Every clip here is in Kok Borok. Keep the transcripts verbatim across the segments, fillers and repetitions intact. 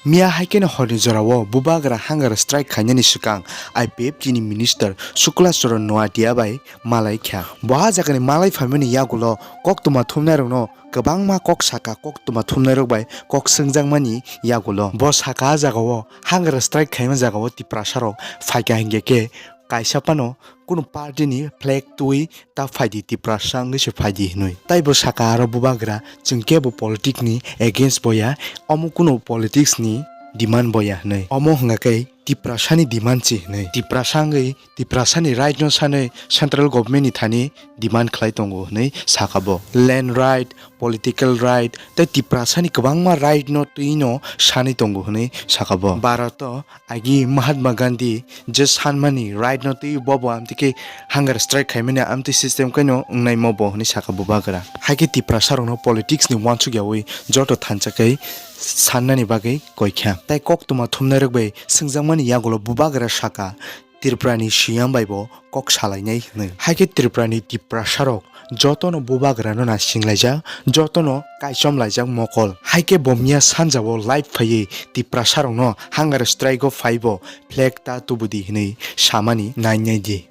Miya hai kheno horni jorao bubagra hunger strike khainani swkang I P F T ni minister Shukla Charan Noatia bai malai kha. Bo ah jagani malai phaimani yagulo koktwma thumnairokno kwbangma kok saka, koktwma thumnairok bai kok swngjakmani yagulo. Bo saka ah jagao hunger strike khaima jagao Tiprasarok phaikha hinkhe khe kaisa phano kunu party ni flag twi ta phaidi, Tiprasa wngwi se phaidi hinwi. Tai bo saka aro bubagra, chwng kebo politics ni against boya, omo kunu politics ni demand boya hinwi. Omo hwnga khe Tiprasa ni demand se hinwi. Tiprasa wngwi Tiprasa ni right no sanwi central government ni thani demand khlai tongo hinwi saka bo. Land right, political right tei Tiprasa ni kwbangma right no twi no sanwi tongo hinwi saka bo. Bharat o agi Mahatma Gandhi je sanmani right no twi bobo amtwi khe hunger strike khaimani amtwi system khe no wngnai mo bo hinwi saka bubagra. Hai khe Tiprasa rokno politics ni uansuk yaui joto thansa khe sannani bagwi koi kha. Tai koktwma thumnairok bai swngjakmani yagulo bubagra saka Tripura ni C M bai bo kok salainai hinwi. Hai khe Tripura ni Tiprasa rok jotono bubagrano naisinglaijak, jotono kaichomlaijak mokol. Hai khe bo miya sanjao live phaiwi Tiprasarokno hunger strike o phaibo flag ta tubudi hinwi samani nainai di.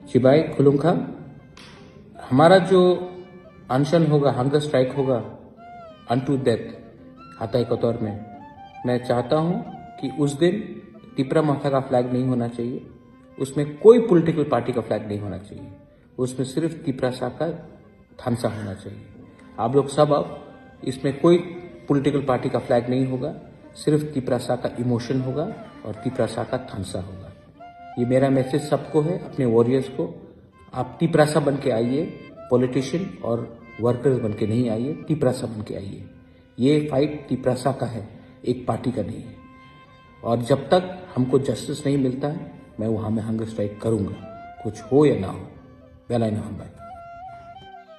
Chibai Khulumkha, हमारा जो अनशन होगा, hunger strike होगा, unto death, हाताई कतौर में, मैं चाहता हूं कि उस दिन तिपरा माथा का फ्लैग नहीं होना चाहिए, उसमें कोई पॉलिटिकल पार्टी का फ्लैग नहीं होना चाहिए, उसमें सिर्फ तिपरासा का थानसा होना चाहिए। आप लोग सब, अब इसमें कोई पॉलिटिकल पार्टी का फ्लैग नहीं होगा, सिर्फ तिपरासा का इमोशन होगा और तिपरासा का थानसा होगा। ये मेरा मैसेज सबको है, अपने वॉरियर्स को। आप तिपरासा बन के आइए, पॉलिटिशियन और वर्कर्स बन के नहीं आइए, तिपरासा बन के आइए। ये फाइट तिपरासा का है, एक पार्टी का नहीं है। और जब तक हमको जस्टिस नहीं मिलता है, मैं वहां में हंगर स्ट्राइक करूंगा, कुछ हो या ना हो। बेलायनो हामबाय।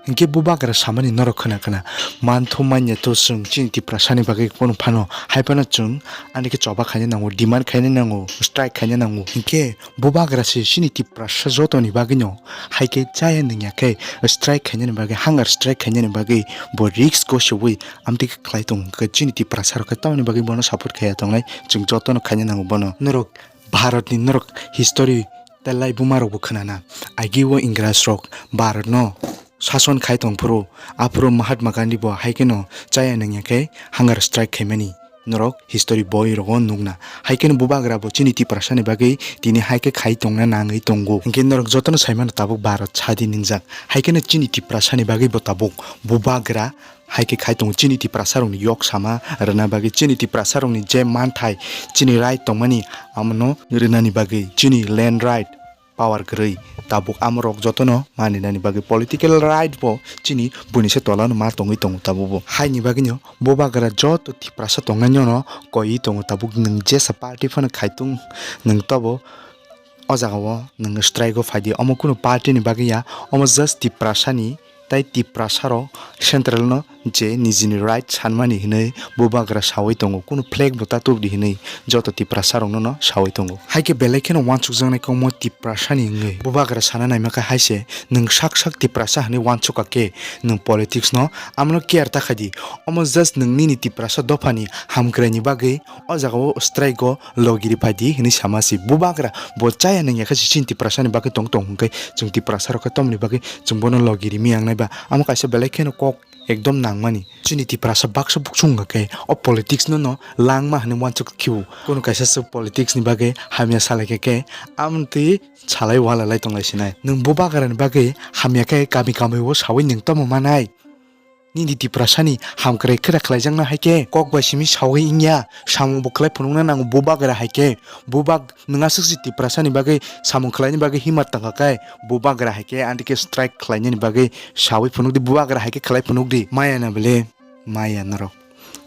Hinkhe bubagra samani norok khna khna manthu manya to chwng chini Tiprasani bagwi phano phano hai phano chwng ani khe choba khaina nango, demand khaina nango, strike khaina nango. Hinkhe bubagra se chini Tiprasa jotoni bagwino hai khe chaya nungya khe strike khainani bagwi, hunger strike khainani bagwi bo risk go sewi amtwi khe khlai tongo. Hinkhe chini Tiprasa rok khe tamoni bagwi bono support khaiya tongnai, chwng jotono khaina nango bono. Norok Bharatni norok history tei laibuma rokbo khnana. Agi o Ingraj rok Bharatno sason khai tongphuru, aphuru Mahatma Gandhi bo hai kheno chaya nungya khe hunger strike khaimani norok history boi rogo nukna. Hai kheno bubagra bo chini Tiprasani bagwi tini hai khe khai tongna nangwi tongo. Hinkhe norok jotono saimano tabuk Bharat sadi ningjak. Hai kheno chini Tiprasani bagwi bo tabuk bubagra hai khe khai tongo chini Tiprasa rokni yok sama rwna bagwi, chini Tiprasa rokni je manthai, chini right tongmani, amono rwnani bagwi, chini land right, power kwrwi tabuk amorok jotono maninani bagwi political right bo chini buini se tolano ma tongwi tongo tabukbo. Haini bagwino bubagra joto Tiprasa tongnainono koiwi tongo tabuk, nwng jesa party phano khaitung nwng tobo o jagao nwng strike o phaidi, omo kunu party ni bagwi ya, omo just Tiprasani tai Tiprasarok central no je nijini right sanmani hinwi bubagra sawi tongo, kunu flag bo ta tubdi hinwi joto Tiprasarokno no sawi tongo. Hai khe belai kheno uansukjaknai kokmo Tiprasani wngwi bubagra sana naima khe hai se, nwng sak sak Tiprasa hinwi uansukha khe nwng politics no amono care ta khaidi, omo just nwng nini Tiprasa dophani hamkraini bagwi o jagao strike o logi ri phaidi hinwi sama si. Bubagra bo chaya nungya khe se chini Tiprasani bagwi tong tong hwnkhe chwng Tiprasa rok khe tomoni bagwi chwng bono logi ri miyangnai ba? Amo kaisa belai kheno kok ekdom nangmani. Chini Tiprasa baksa buksong hwnkha khe o politics no no langma hinwi uansuk khiu. Kunu kaisa swk politics ni bagwi hamya salai kha khe amtwi salai wala lai tonglai sinai. Nwng bubagra ni bagwi hamya khe kami kami o sawi nwng tomo manai. Nini Tiprasani hamkrai khera khlaijakna hai khe kok bai simi sawi wngya, samung bo khlai phunukna nango bubagra hai khe. Bubak nwng aswk se Tiprasani bagwi samung khlaini bagwi himmat tangkha khe, bubagra hai khe anti khe strike khlainani bagwi sawi phunukdi, bubagra hai khe khlai phunukdi. Maya na bele, maya norok.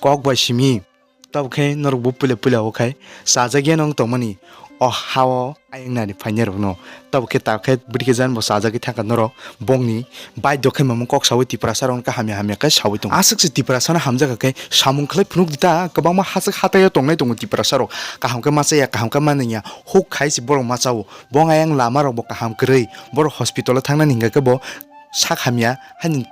Kok bai simi. Tabuk khe norok bo puila puila o khai chajak ya nong tongmani o ha o ayang nani phainai rok no. Tabuk khe ta khe bwrwi khe jan bo chajagwi thangkha norok bongni bai do khe mamung kok sawi Tiprasa rok khe hamya hamya khe sawi tongo. Aswk se Tiprasa no hamjakha khe samung khlai phunuk di ta, kwbangma hachwk hatai o tongnai tongo Tiprasa rok, kaham khe machaya kaham khe manliya, huk khai se borok machao, bong ayang lama rok bo kaham kwrwi, borok hospital o thangnani hingkha khe bo sak hamya haini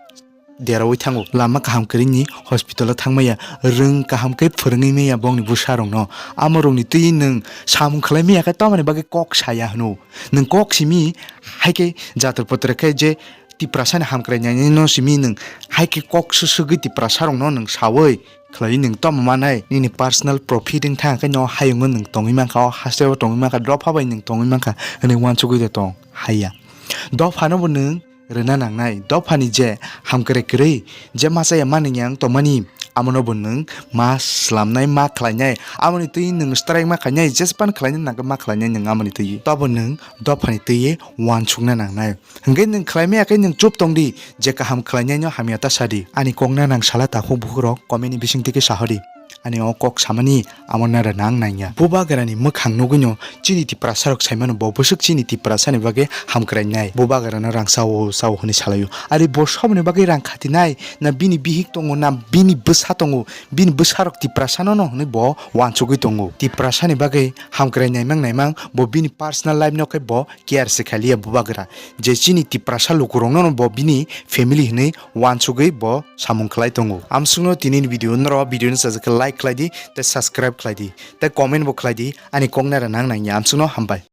derawi thango. Lama kaham kwrwini hospital o thangmaya, rwng kaham khe phwrwngwi maya bongni bwsarokno. Amorokni twi nwng samung khlai maya khe tamoni bagwi kok saya hwno? Nwng kok simi hai khe jator potor khe je Tiprasani hamkrai nainai no simi nwng hai khe kok swswgwi Tiprasarokno nwng sawi khlai nwng tamo manai nini personal profit wng thang khe no hayungo nwng tongwi mankha, o hasteo tongwi mankha, dopha bai nwng tongwi mankha hwnwi uansugwi de tong haiya. Dophano bo nwng rwna nangnai, dophani je hamkrai kwrwi je machaya manwi yang tongmani, amono bo nwng ma slamnai, ma khlainai, amoni twi nwng strike ma khainai, jespan khlainai nangkhe ma khlainai nwng amoni twi, tobo nwng dophani twi uansukna nangnai. Hwnkhe nwng khlai maya khe nwng chup tong di, je kaham khlainaino hamya ta sa di. Ani kok na nang sala takhuk bukhuk rok comment ni bising twi khe sa hodi. Ani o kok samani amo nara nang nangya. Bubagrani mwkhang nugwino chini Tiprasa rok saimano bo bwswk chini Tiprasa ni bagwi hamkrai nai. Bubagrano rang sao sao hwnwi salaio. Ari bo soboni bagwi rang khatinai na bini bihik tongo na bini bwsa tongo, bini bwsa rok Tiprasa no no hwnwi bo uansugwi tongo. Tiprasa ni bagwi hamkrai naimang naimang bo bini personal life no khe bo care se khaliya Bubagra, je chini Tiprasa lukurokno no bo bini family hwnwi uansugwi bo samung khlai tongo. Amsukno tinini video noro video no sajak khe like khlai di tei subscribe khlai di tei comment bo khlai di, ani kok nara nang nangya. Amsukno hambai.